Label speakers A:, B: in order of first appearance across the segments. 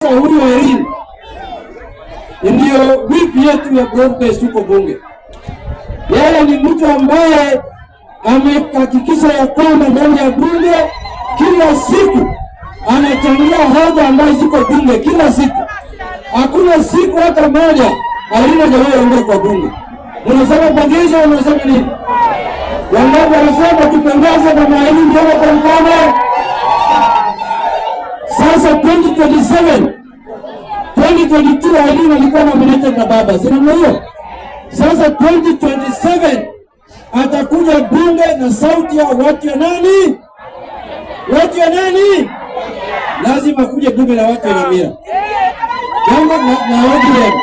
A: Sasa huyu Irene ndiyo whip yetu ya broad-based huko bunge. Yeye ni mtu ambaye amehakikisha ya kwamba ndani ya bunge kila siku anachangia hoja ambazo ziko bunge kila siku. Hakuna siku hata moja Irene hajawahi ongea kwa bunge. Mnasema pongezi, unasema nini? Wangapi wanasema tupongeze Mama Irene Njogo kwa mkono? Sasa 2027, 2022 Irene alikuwa nominated na baba, si namna hiyo? Sasa 2027 atakuja bunge na sauti ya watu ya nani? Watu ya nani? Lazima akuje bunge na watu ya Nyamira. Jambo na ODM.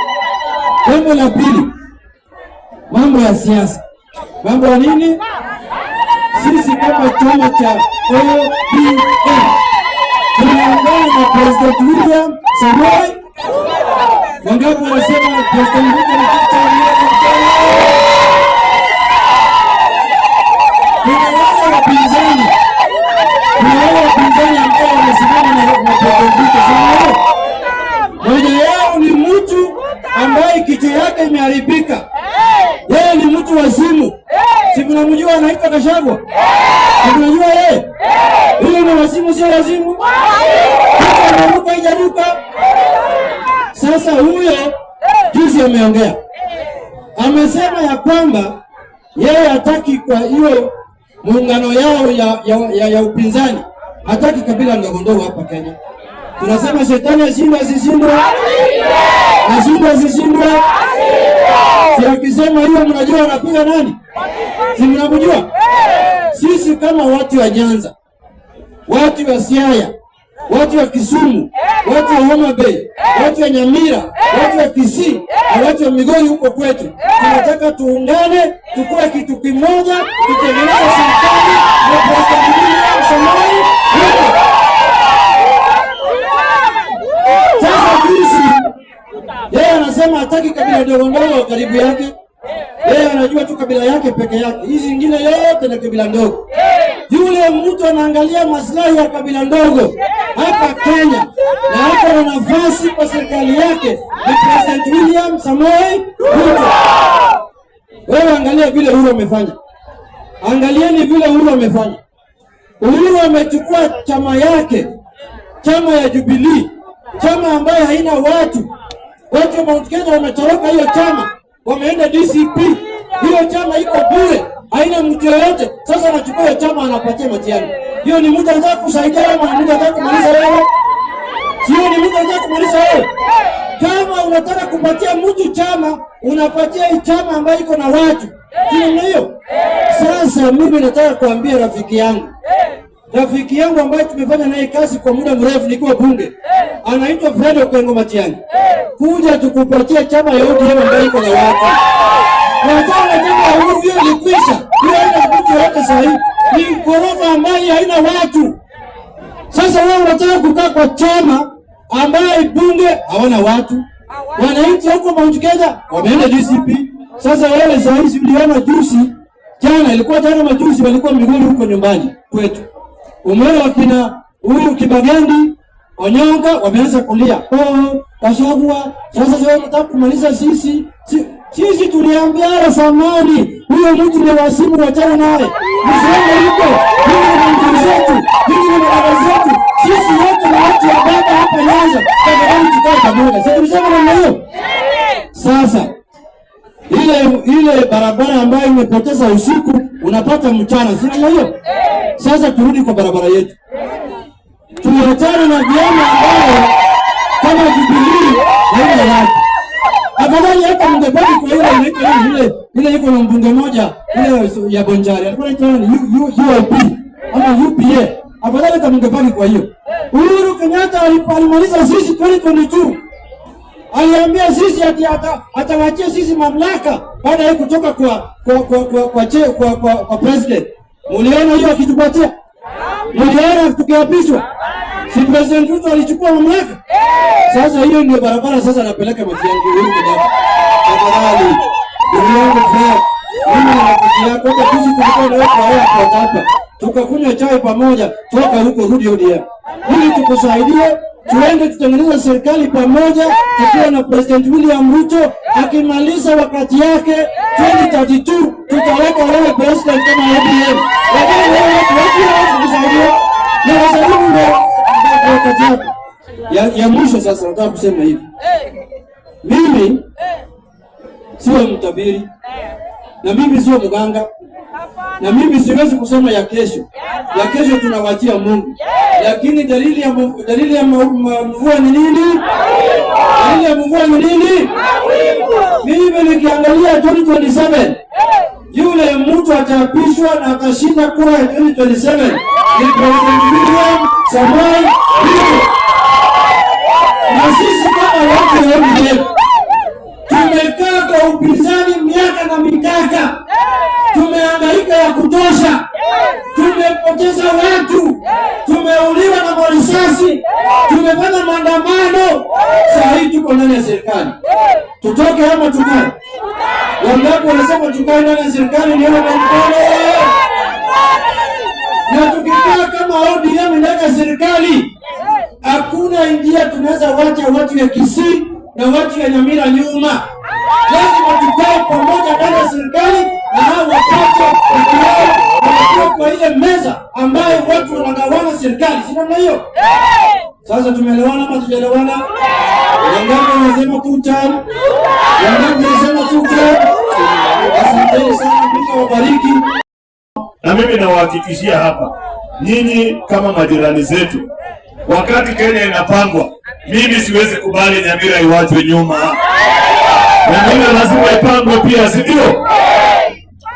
A: Jambo la pili, mambo ya siasa. Mambo ya nini? Sisi kama chama cha ODM tunaungana na President William Samoei. Wangapi wanasema President Ruto ni kitu cha mkono? Kuna wale wapinzani, kuna wale wapinzani ambao wamesimama na President Ruto, sio? Mmoja yao ni mtu ambaye kichwa yake imeharibika. Yeye ni mtu wazimu. Si mnamjua anaitwa Gachagua? Si mnajua yeye? Huyo ni wazimu, sio wazimu? Kichwa imeruka haijaruka? Sasa huyo juzi ameongea, amesema ya kwamba yeye hataki kwa hiyo muungano yao ya upinzani, hataki kabila ndogo ndogo hapa Kenya. Tunasema shetani ashindwe asishindwe? Ashindwe asishindwe? Si akisema hiyo mnajua anapiga nani? Si mnamjua? Sisi kama watu wa Nyanza, watu wa Siaya, watu wa Kisumu, watu wa Homa Bay, watu wa Nyamira, watu wa Kisii na watu wa Migori huko kwetu, tunataka tuungane, tukue kitu kimoja, tutengeneze serikali na President William Samoei Ruto. Sasa juzi yeye anasema hataki kabila ndogo ndogo karibu yake. Yeye anajua tu kabila yake peke yake, hizi zingine yote na kabila ndogo. Yule mtu anaangalia maslahi ya kabila ndogo hapa Kenya na hapa na nafasi kwa serikali yake ni President William Samoei Ruto. Wewe angalia vile Uhuru amefanya, angalieni vile Uhuru amefanya. Uhuru amechukua chama yake, chama ya Jubilee, chama ambayo haina watu. Watu wa Mount Kenya wametoroka hiyo chama, wameenda DCP. Hiyo chama iko bure, haina mtu yoyote. Sasa anachukua hiyo chama anapatia Matiang'i. Hiyo ni mtu anataka kusaidia ama ni mtu anataka kumaliza wewe? Sio, ni mtu anataka kumaliza wewe? Kama unataka kupatia mtu chama, unapatia hii chama ambayo iko na watu, si namna hiyo? Sasa mimi nataka kuambia rafiki yangu ambaye tumefanya naye kazi kwa muda mrefu nikiwa bunge, anaitwa Fred Okengo Matiang'i, kuja tukupatie chama ya ODM ambayo iko na watu. Wachana chama ya Uhuru, hiyo ilikwisha, hiyo haina mtu yoyote sahihi, ni ghorofa ambayo haina watu. Sasa wewe unataka kukaa kwa chama ambaye bunge hawana watu, wananchi huko Mount Kenya wameenda DCP. Sasa wewe saa hizi uliona juzi, jana ilikuwa jana majuzi, walikuwa Migori huko nyumbani kwetu, umeona wakina huyu Kibagendi Onyonka wameanza kulia, oh, Gachagua sasa sasa unataka kumaliza sisi. Sisi tuliambiana zamani, huyo mtu ni wazimu, wachana naye, msiende huko. Hili ni ndugu zetu, hili ni baba zetu, sisi wote ni watu wa baba hapa Nyanza, tafadhali tukae pamoja. Sisi tulisema namna hiyo. Sasa ile barabara ambayo imepoteza usiku unapata mchana, si namna hiyo? Sasa turudi kwa barabara yetu, tuachane na vyama ambayo kama Jubilee haina watu. Afadhali hata mngebaki kwa ile inaitwa nini, ile iko na mbunge moja ile ya Bonchari, alikuwa anaitwa nani, UIP ama UPA. Afadhali hata mngebaki kwa hiyo. Uhuru Kenyatta alimaliza sisi 2022, aliambia sisi ati atawachia sisi mamlaka baada ya kutoka kwa president. Muliona hiyo akitupatia? Muliona tukiapishwa? Si President Ruto alichukua mamlaka? Sasa hiyo ndio barabara sasa anapeleka Matiang'i Uhuru Kenyatta. Tafadhali ndugu yangu Fred, mimi na rafiki yako hata juzi tulikuwa na wewe kwa airport hapa, tukakunywa chai pamoja, toka huko rudi ODM ili tukusaidie. Tuende tutengeneze serikali pamoja, tukiwa na President William Ruto. Akimaliza wakati yake 2032, tutaweka wewe president kama ODM, lakini wewe watu hawezi kusaidia na kwa sababu ndio wakati yako ya mwisho. Sasa nataka kusema hivi, mimi sio mtabiri na mimi sio mganga na mimi siwezi kusema ya kesho. Ya kesho tunawachia Mungu, lakini dalili ya mvua ni nini? Dalili ya mvua ni nini? Mimi nikiangalia 2027, yule mtu ataapishwa na akashinda kura ya 2027 ni President William Samoei Ruto. Na sisi kama watu wa ODM tumekaa kwa upinzani miaka na mikaka, tumehangaika ya kutosha, tumepoteza watu, tumeuliwa na marisasi, tumefanya maandamano. Saa hii tuko ndani ya serikali, tutoke ama tukae? Wangapi wanasema tukae ndani ya serikali? Nione kwa mkono. Na tukikaa kama ODM ndani ya serikali, hakuna njia tunaweza wacha watu ya Kisii na watu ya Nyamira nyuma. Lazima tukae pamoja ndani ya serikali na hao wapate haki yao, wanakuwa kwa ile meza ambayo watu wanagawana serikali, si namna hiyo? Sasa tumeelewana ama tujaelewana? Wangapi wanasema two term? Wangapi wanasema two term? Asanteni sana, Mungu awabariki.
B: Na mimi nawahakikishia hapa, nyinyi kama majirani zetu, wakati Kenya inapangwa, mimi siwezi kubali Nyamira iwachwe nyuma. Nyamira lazima ipangwe pia, si ndio?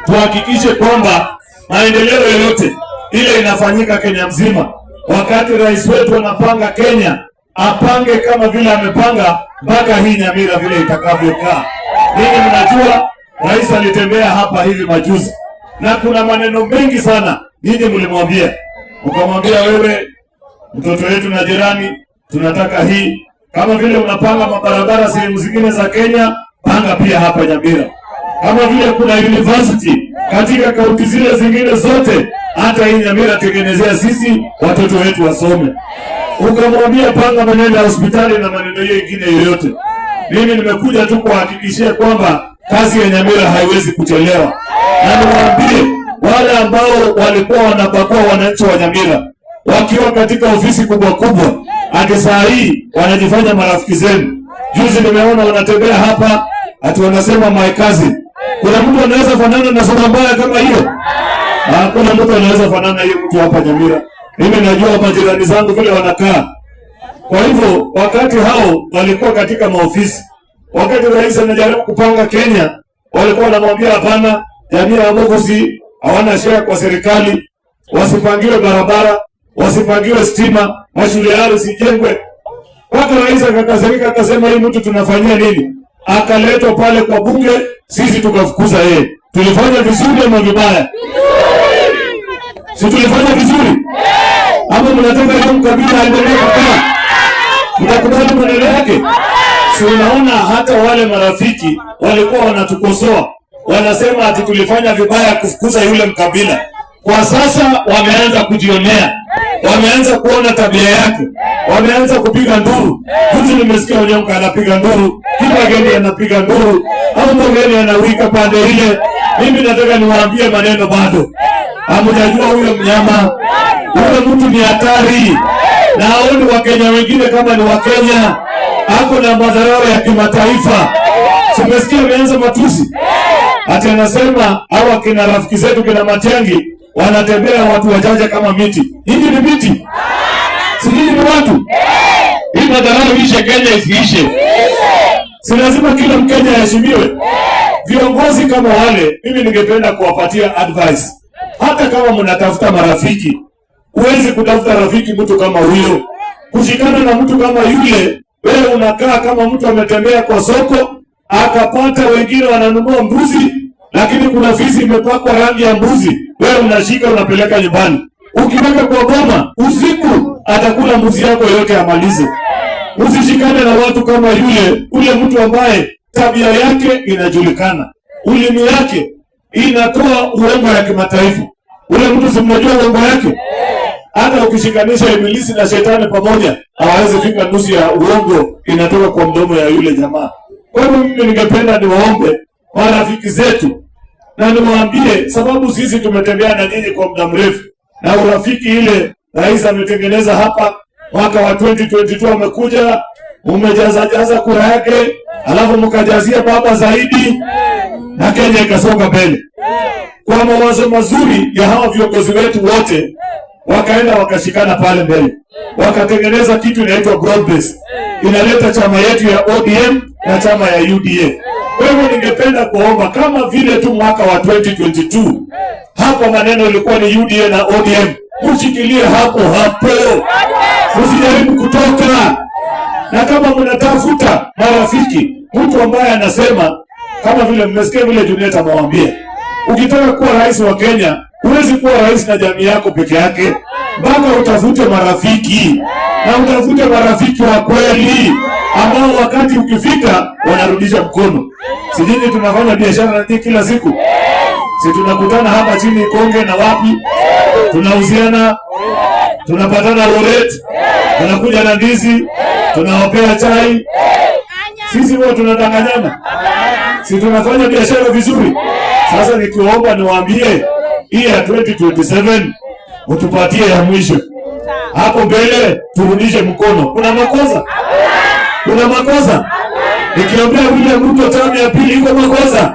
B: Tuhakikishe kwamba maendeleo yoyote ile inafanyika Kenya mzima, wakati rais wetu anapanga Kenya, apange kama vile amepanga mpaka hii Nyamira vile itakavyokaa. Ninyi mnajua rais alitembea hapa hivi majuzi, na kuna maneno mengi sana nyinyi mlimwambia, mkamwambia wewe mtoto wetu na jirani, tunataka hii. Kama vile unapanga mabarabara sehemu zingine za Kenya, panga pia hapa Nyamira. Kama vile kuna university katika kaunti zile zingine zote, hata hii Nyamira tengenezea sisi watoto wetu wasome. Ukamwambia panga maneno ya hospitali na maneno hiyo ingine yoyote. Mimi nimekuja tu kuhakikishia kwamba kazi ya Nyamira haiwezi kuchelewa, na niwaambie wale ambao walikuwa wanabagua wananchi wa Nyamira wakiwa katika ofisi kubwa kubwa, ati saa hii wanajifanya marafiki zenu. Juzi nimeona wanatembea hapa ati wanasema my cousin. Kuna mtu anaweza fanana na sura mbaya kama hiyo? Hakuna mtu anaweza fanana hiyo mtu hapa Nyamira. Mimi najua majirani zangu vile wanakaa. Kwa hivyo wakati hao walikuwa katika maofisi, wakati rais anajaribu kupanga Kenya, walikuwa wanamwambia hapana, jamii ya Mogusii hawana share kwa serikali, wasipangiwe barabara, wasipangiwe stima, mashule yao isijengwe. Mpaka rais akakasirika, akasema hii mtu tunafanyia nini? Akaletwa pale kwa bunge, sisi tukafukuza yeye. Tulifanya vizuri ama vibaya? Si tulifanya vizuri? Hapo mnataka hiyo mkabila aendelee kukaa? Mtakubali maneno yake? Si unaona hata wale marafiki walikuwa wanatukosoa, wanasema ati tulifanya vibaya kufukuza yule mkabila. Kwa sasa wameanza kujionea, wameanza kuona tabia yake, wameanza kupiga nduru. Juzi nimesikia Onyonka anapiga nduru, Kibageni anapiga nduru, au Mogeni anawika pande ile. Mimi nataka niwaambie maneno bado hamjajua huyo mnyama, huyo mtu ni hatari, na haoni Wakenya wengine kama ni Wakenya, ako na madharau ya kimataifa. Simesikia ameanza matusi, ati anasema hawa kina rafiki zetu kina Matiang'i wanatembea watu wajanja kama miti. Nyinyi ni miti? Si nyinyi ni watu? Hii madharau ishe Kenya isiishe? Si lazima kila Mkenya aheshimiwe? Viongozi kama wale, mimi ningependa kuwapatia advice. Hata kama mnatafuta marafiki, huwezi kutafuta rafiki mtu kama huyo. Kushikana na mtu kama yule, wewe unakaa kama mtu ametembea kwa soko akapata wengine wananunua mbuzi, lakini kuna fisi imepakwa rangi ya mbuzi, wewe unashika unapeleka nyumbani. Ukiweka kwa boma usiku, atakula mbuzi yako yote amalize. Usishikane na watu kama yule, ule mtu ambaye tabia yake inajulikana, ulimi yake inatoa uongo ya kimataifa. Ule mtu si mnajua uongo yake? Hata ukishikanisha ibilisi na shetani pamoja, hawawezi fika nusu ya uongo inatoka kwa mdomo ya yule jamaa. Kwa hivyo mimi ningependa niwaombe marafiki zetu na niwaambie, sababu sisi tumetembea na nyinyi kwa muda mrefu, na urafiki ile rais ametengeneza hapa mwaka wa 2022 amekuja, umejaza jaza kura yake, alafu mkajazia baba zaidi, na Kenya ikasonga mbele. Kwa mawazo mazuri ya hawa viongozi wetu wote, wakaenda wakashikana pale mbele, wakatengeneza kitu inaitwa broad base, inaleta chama yetu ya ODM na chama ya UDA. Kwa hivyo ningependa kuomba kama vile tu mwaka wa 2022 hapo maneno ilikuwa ni UDA na ODM, mshikilie hapo hapo, msijaribu kutoka. Na kama mnatafuta marafiki, mtu ambaye anasema kama vile mmesikia vile Juliet amewaambia, ukitaka kuwa rais wa Kenya huwezi kuwa rais na jamii yako peke yake, mpaka utafute marafiki na utafute marafiki wa kweli ambao wakati ukifika wanarudisha mkono. Si nyinyi tunafanya biashara na nyinyi kila siku? Si tunakutana hapa chini Konge na wapi, tunauziana, tunapatana Roret, tunakuja na ndizi, tunawapea chai. Sisi huwa tunadanganyana? Si tunafanya biashara vizuri? Sasa nikiwaomba niwaambie, hii ya 2027 utupatie ya mwisho hapo mbele, turudishe mkono. Kuna makosa? Kuna makosa? Nikiambia William Ruto tamu ya pili iko makosa?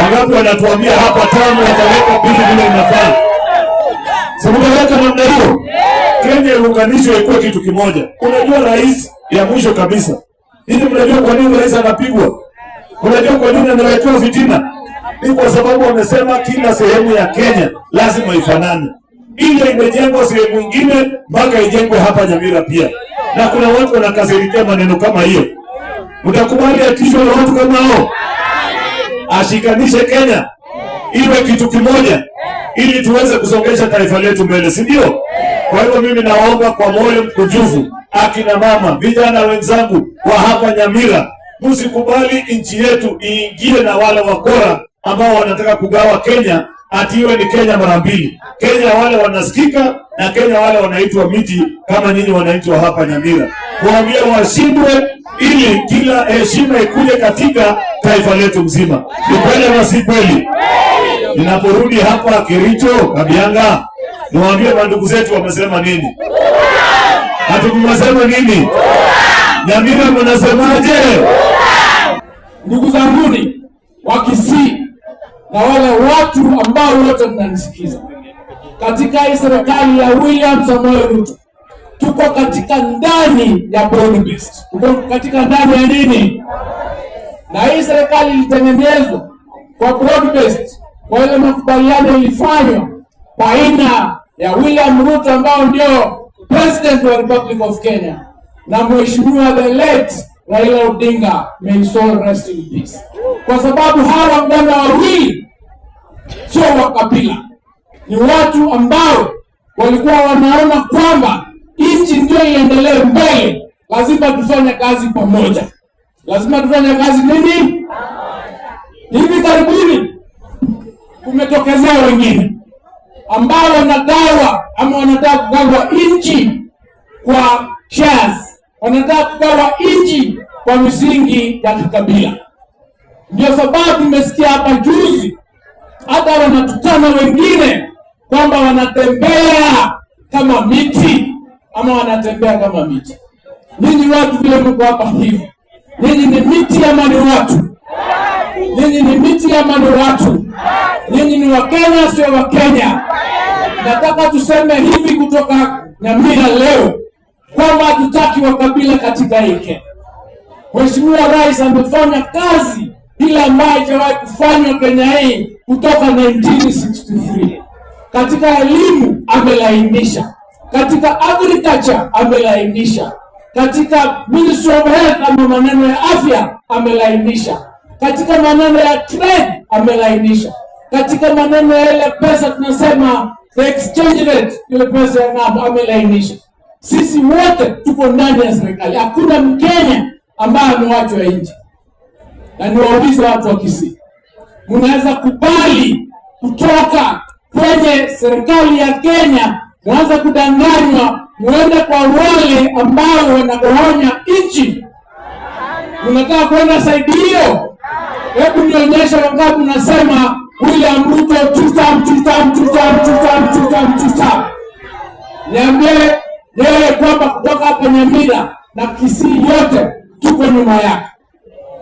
B: Wangapi wanatuambia hapa tamu wataweka pili vile inafaa? Si mtaweka namna hiyo? Kenya iunganishwe ikuwe kitu kimoja. Unajua rais ya mwisho kabisa, hivi mnajua kwa nini rais anapigwa? Unajua kwa nini anawekewa fitina? Ni kwa sababu wamesema kila sehemu ya Kenya lazima ifanane. Ile imejengwa sehemu ingine mpaka ijengwe hapa Nyamira pia, na kuna watu wanakasirikia maneno kama hiyo. Mtakubali atishwe na watu kama hao? Ashikanishe Kenya iwe kitu kimoja, ili tuweze kusongesha taifa letu mbele, si ndio? Kwa hivyo mimi naomba kwa moyo mkunjufu, akina mama, vijana wenzangu wa hapa Nyamira, msikubali nchi yetu iingie na wale wakora ambao wanataka kugawa Kenya ati iwe ni Kenya mara mbili. Kenya wale wanasikika na Kenya wale wanaitwa miti kama nyinyi wananchi wa hapa Nyamira, kuambia washindwe, ili kila heshima ikuje katika taifa letu mzima. Ni kweli ama si kweli? Ninaporudi hapa Kericho, Kabianga, niwaambie mandugu zetu wamesema nini? Hatukumwasema nini? Nyamira mnasemaje?
C: Ndugu zanguni wa Kisii na wale watu ambao wote mnanisikiza, katika hii serikali ya William Samoei Ruto tuko katika ndani ya broad based, tuko katika ndani ya nini? Na hii serikali ilitengenezwa kwa broad based, kwa ile makubaliano ilifanywa baina ya William Ruto ambao ndio president wa Republic of Kenya na mheshimiwa the late Raila Odinga, may his soul rest in peace, kwa sababu hawa vijana wawili sio wa kabila, ni watu ambao walikuwa wanaona kwamba nchi ndio iendelee mbele, lazima tufanye kazi pamoja, lazima tufanye kazi nini. Hivi karibuni kumetokezea wengine ambao wanagawa ama wanataka kugawa nchi kwa shares, wanataka kugawa nchi kwa misingi ya kikabila. Ndio sababu tumesikia hapa juzi hata wanatukana wengine kwamba wanatembea kama miti ama wanatembea kama miti. Ninyi watu vile mko hapa hivi, ninyi ni miti ama ni watu? Ninyi ni miti ama ni watu? Ninyi ni Wakenya, sio Wakenya? Nataka tuseme hivi kutoka Nyamira leo kwamba hatutaki wakabila katika hii Kenya. Mheshimiwa Rais amefanya kazi ile ambayo haijawahi kufanywa Kenya hii kutoka 1963. Katika elimu amelainisha, katika agriculture amelainisha, katika Ministry of Health ama maneno ya afya amelainisha, katika maneno ya trade amelainisha, katika maneno ya ile pesa tunasema the exchange rate, ile pesa ya ng'ambo amelainisha. Sisi wote tuko ndani ya serikali, hakuna Mkenya ambaye amewachwa nje. Na niwaulize watu wa Kisii, mnaweza kubali kutoka kwenye serikali ya Kenya Mwanza kudanganywa, muende kwa wale ambao wanagawanya nchi. Unataka kwenda side hiyo? Hebu nionyeshe wangapi nasema William Ruto two term, two term, two term, two term, two term, two term. Niambie yeye kwamba kutoka hapa Nyamira na Kisii yote tuko nyuma yake.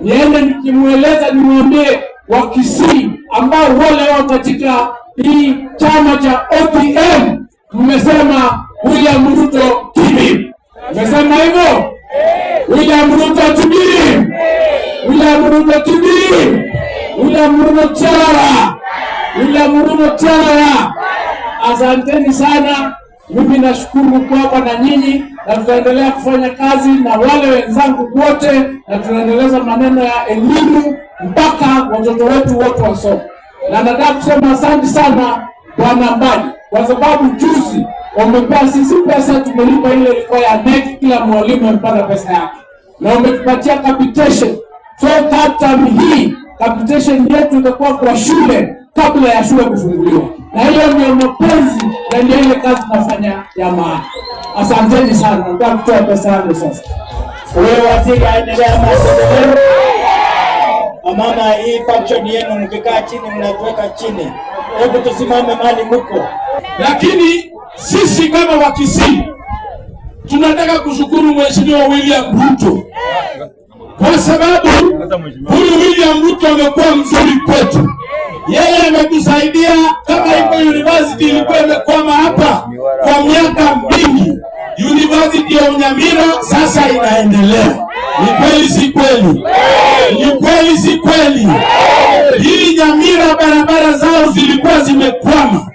C: Niende nikimweleza, nimwambie wa Kisii ambao wale wao katika hii chama cha ODM, mmesema William Ruto tibi. Mmesema hivyo? William Ruto tibi. William Ruto tibi. William Ruto chara. William Ruto chara. Asanteni sana. Mimi nashukuru kuwa na nyinyi na tutaendelea kufanya kazi na wale wenzangu wote, na tunaendeleza maneno ya elimu mpaka watoto wetu wote wasome. Na nataka kusema asante sana Bwana Mbadi, kwa sababu juzi wamepea sisi pesa, tumelipa ile ilikuwa ya KNEC, kila mwalimu amepata pesa yake, na wametupatia capitation. So term hii capitation yetu itakuwa kwa shule kabla ya shule kufunguliwa, na hiyo ndio mapenzi na ndio ile kazi tunafanya ya maana. Asanteni sana, nataka kutoa pesa yangu sasa.
D: Wewe waziri, aendelea maendeleo. Mama, hii function yenu mkikaa chini mnatuweka chini. Hebu tusimame mahali mko.
E: Lakini sisi kama Wakisii tunataka kushukuru Mheshimiwa William Ruto kwa sababu huyu William Ruto amekuwa mzuri kwetu. Yeye ametusaidia kama iko university ilikuwa imekwama hapa kwa miaka mingi. University ya Nyamira sasa inaendelea. Ni kweli si kweli? Ni kweli si kweli? Hii Nyamira barabara zao zilikuwa zimekwama,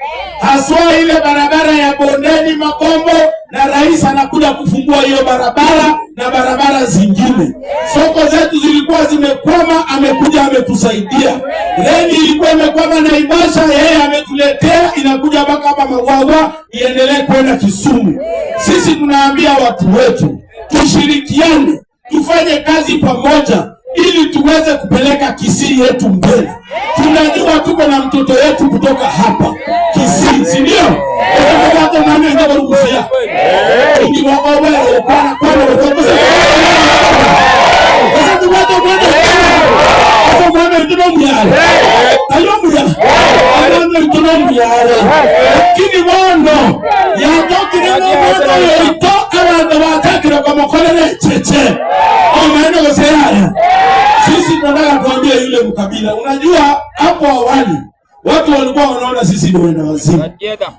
E: haswa ile barabara ya Bondeni Makombo, na rais anakuja kufungua hiyo barabara na barabara zingine. Soko zetu zilikuwa zimekwama, amekuja ametusaidia. Reli ilikuwa imekwama Naivasha, yeye ametuletea, inakuja mpaka hapa Magwagwa, iendelee kwenda Kisumu. Sisi tunaambia watu wetu tushirikiane, tufanye kazi pamoja ili tuweze kupeleka Kisii yetu mbele. Tunajua tuko na mtoto wetu kutoka hapa Kisii, si ndio? Lakini bono yatokire n'omwana yoito abantu batakire bamukorere cheche omaene goseyaya. Sisi tunataka kuambia yule mkabila, unajua hapo awali watu walikuwa wanaona sisi ni wenda wazimu.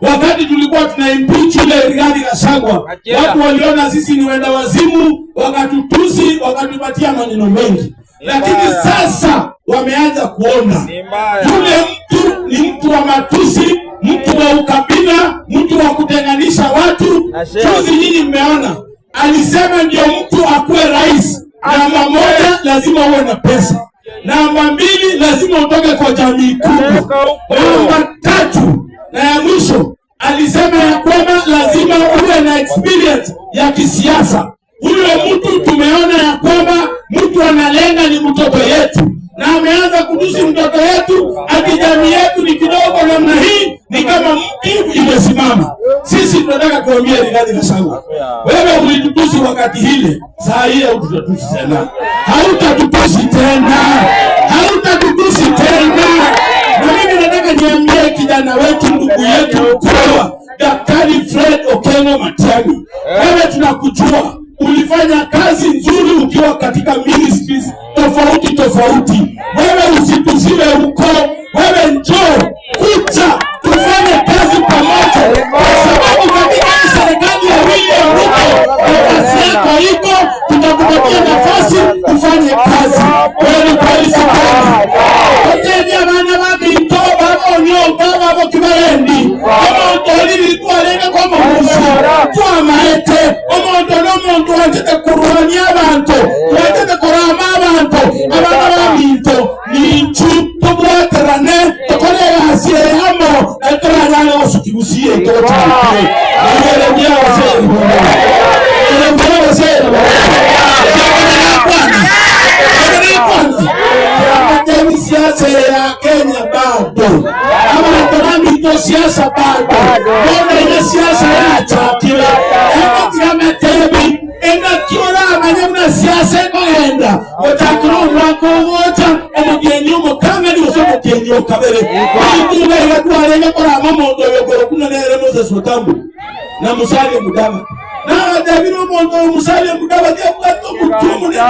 E: Wakati tulikuwa tuna impeach yule Rigathi Gachagua, watu waliona sisi ni wenda wazimu, wakatutusi, wakatupatia maneno mengi. Lakini sasa wameanza kuona yule mtu ni mtu wa matusi, mtu wa ukabila, mtu wa kutenganisha watu. Juzi nyinyi mmeona alisema ndio mtu akuwe rais, namba moja lazima uwe na pesa, namba mbili lazima utoke kwa jamii kubwa, namba tatu na ya mwisho alisema ya kwamba lazima uwe na experience ya kisiasa. Huyo mtu tumeona ya kwamba mtu analenga ni mtoto yetu, na ameanza kutusi mtoto yetu, ati jamii yetu ni kidogo namna hii, ni kama mti imesimama. Sisi tunataka kuambia Rigathi Gachagua, wewe ulitutusi wakati hile, saa hii hautatutusi tena, hautatutusi tena, hautatutusi tena. Na mimi nataka niambie kijana wetu, ndugu yetu mkubwa, Daktari Fred Okengo Matiang'i, wewe tunakujua ulifanya kazi nzuri ukiwa katika ministries tofauti tofauti. Wewe usitusiwe huko, wewe njoo kuja tufanye kazi pamoja, kwa sababu katika hii serikali ya William Ruto nafasi yako iko, tutakupatia nafasi tufanye kazi. Kweli kweli, si kweli? Oteja bana babito babonyoka babo kibarendi omuntu olibitwalenga komuhusi twamaete omuntu n'omuntu wajete kurwania abantu wajete kurama abantu abana baminto ninchu tubwaterane tukorera hasi hamo etoranyane gosukigusie togotuke siasa ya Kenya bado. Ama baminto siasa bado bono ine siasa yachakire enotigametebi engakiora amanye buna siasa ekogenda gochakira omwaka ogocha omogenyi omokang'ani gose omogenyi okabere ituga twarenge korama omonto oyo korokuna nere Moses Wetangula na Musalia Mudavadi nabatebire omonto oyo Musalia Mudavadi abwate omotwe omonene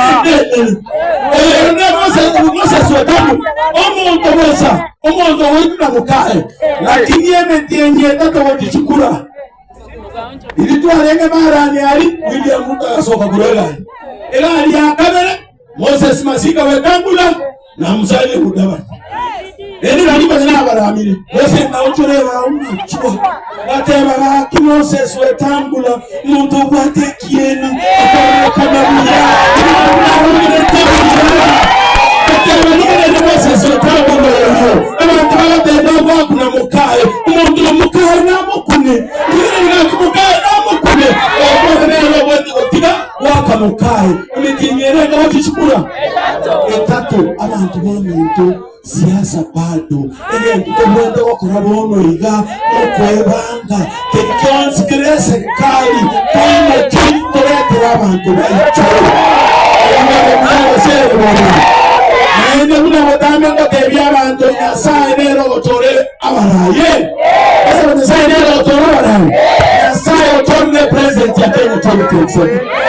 E: oyo ne Moses Wetangula omonto bosa omonto ogoitu na mokae lakini emetienyi etato gochichukura ili twarenge marani ari William Ruto agasoka korwa egari egari ya kabere Moses Masika Wetangula na Musalia Mudavadi eri nari banyina abaramire bose nauchoreba unachua bateba gaki Moses Wetangula muntu obwate ekieni akorokana buya Moses Wetangula oyo abantu bagateba gwakuna mukae omuntu mukae namukune gaki mukae namukune okonero bwendi gotiga waka mukae emitinyere ngabachichukura etatu abantu bamuntu siasa bado egento tobwente gokora bono iga okwebanga kekyonsikire serikali toimoki toretera abantu baitu naende buna botambe ngotebia abantu Nyasaye nero gotore abaraye ase Nyasaye nero gotore abaraye Nyasaye otorire president ya Kenya 2027